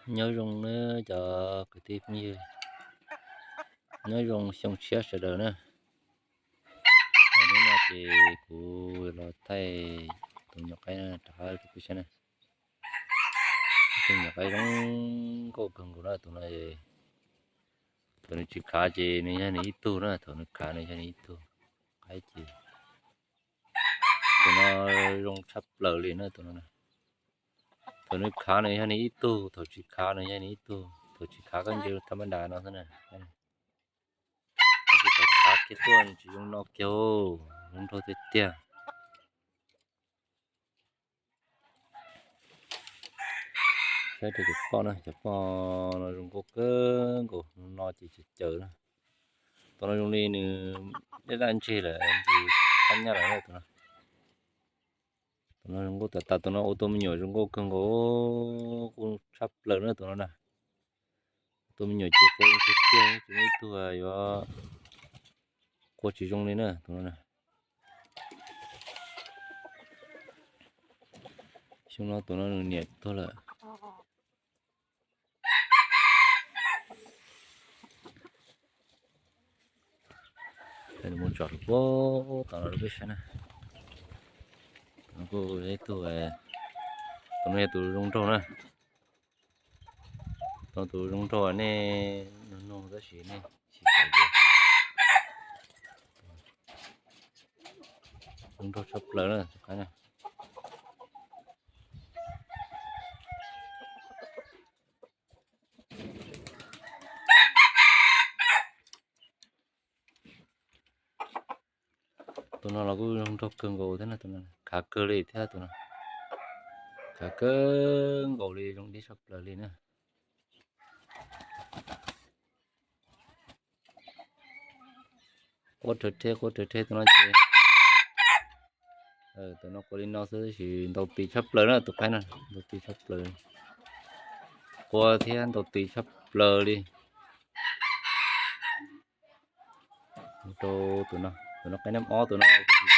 Nyob zoo nawb cov kwv tij phooj ywg, nyob zoo xyoo tshiab sawv daws na. Hnub no ces kuv los thaij tus nyuam qaib rov qab rau peb saib na. Tus nyuam qaib zoo nkauj kawg nkaus na tus no. Thaum nws tsis khav ces nws yog nws ib tug na, thaum nws khav nws yog nws ib tug. Qaib ces tus no zoo tshaj plaws li na tus no. Thaum nws khav nws yog nws ib tug, thaum tsis khav nws yog nws ib tug, thaum tsis khav koj nce thaj mab das no xwb na. Tab sis thaum khav kiag tuaj nws tsis zoo no kiag, zoo nraug tiag tiag. Saib rau cov poj na, cov poj no zoo nkauj kawg nkaus, no ces cawv cawv na. Tus no zoo li nws daj daj ntseg lawm, nws thab nyab lawm tus no. Tus no zoo nkauj tas tas, tus no ua tua me nyuam zoo nkauj kawg nkaus, kuj tshaj plaws na tus no na. Ua tua me nyuam ces qua zoo tiag tiag, tsis muaj ib tug yuav qua tsis zoo li na tus no na. Xyoo no tus no nws niam tuag lawm. Mus tsom rau puag tom no rau peb saib na. Tus no kuj yog ib tug, tus no yog tus zoo nraug na. Tus zoo nraug nej nug nug tab sis nej tsis kam yuav. Zoo nraug tshaj plaws na tus qaib na. Tus no los kuj zoo nraug kawg nkaus thiab na, tus no khav kawg li thiab tus no. Khav kawg nkaus li, zoo dib tshaj plaws li na. Quaj rhawv rhe, quaj rhawv rhe tus no ces, tus no qua li no xwb tab sis ntaus tis tshaj plaws na tus qaib no, ntaus tis tshaj plaws. Qua thiab ntaus tis tshaj plaws li. Rau tus no, tus no qaib nab ob tus no, kuv tsis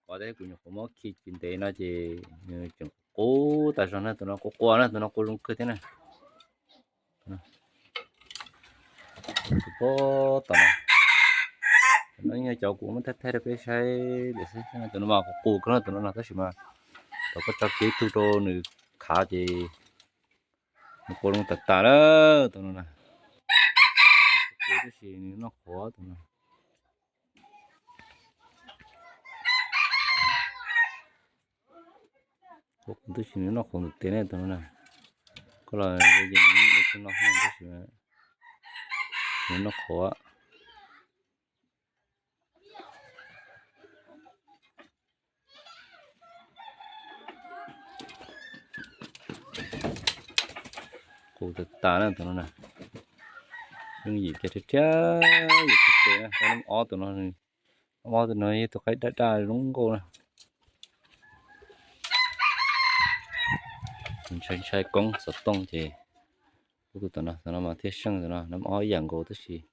tau, kuv nyuam qhuav muab khi tsis ntev no ces nws tseem qub tas zog na, tus no qua qua na, tus no qua zoo kawg thiab na. Tus puag tom no, no yog cov kuv muab thaij thaij rau peb saib lawm xwb, tus no mas qus qus kawg no tus no no tab sis mas thaum koj tso kiag ib tug rau nws khav ces nws qua zoo tas tas na tus no na. Qus tab sis nws noj qhuav tus no. Qus tab sis nws noj qhuav ntawm tes ne tus no na. Koj los yeej tus no tab sis nws noj qhuav. Qus tas tas na tus no na. Yooj yim kiag rhiab rhiab yim kiag tes na, ob tus no, ob tus no yog tus qaib daj daj zoo nkauj na. Ntshai ntshai koob xov tooj ces kuj tus tom no, tom no mas thiaj seej, tus no nab ob ib yam nkaus tab sis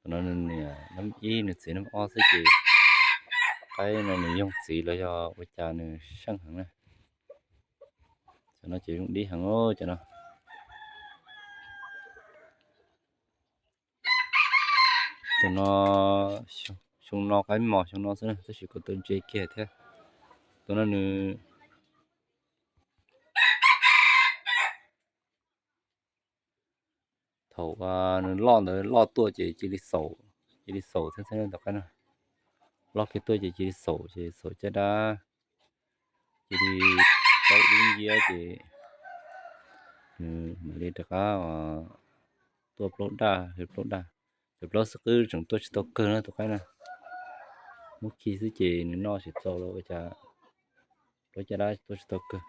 tom no nab ib nws txiv nab ob xwb ces qaib no nws yoog txiv los yog ua cas nws seej heev na. Cov no ces zoo dib heev cov no. Tus no xyoo no qaib mos xyoo no xwb na tab sis kuj tau ntse kiag thiab. Tus no nws thaum nws loj ntawd loj tuaj ces cia li xaus, cia li xaus thiab tom qaib no. Loj kiag tuaj ces cia li xaus ces xaus caj dab, cia li tau dub nciab ces nws mam li rov qab tuaj plaub daj, plaub daj. Cov plaub xwb qwb tseem tuaj tsis tau kawg na tus qaib na. Muab khi xwb ces nws noj tsis txaus los ua cas plaub caj dab tuaj tsis tau kawg.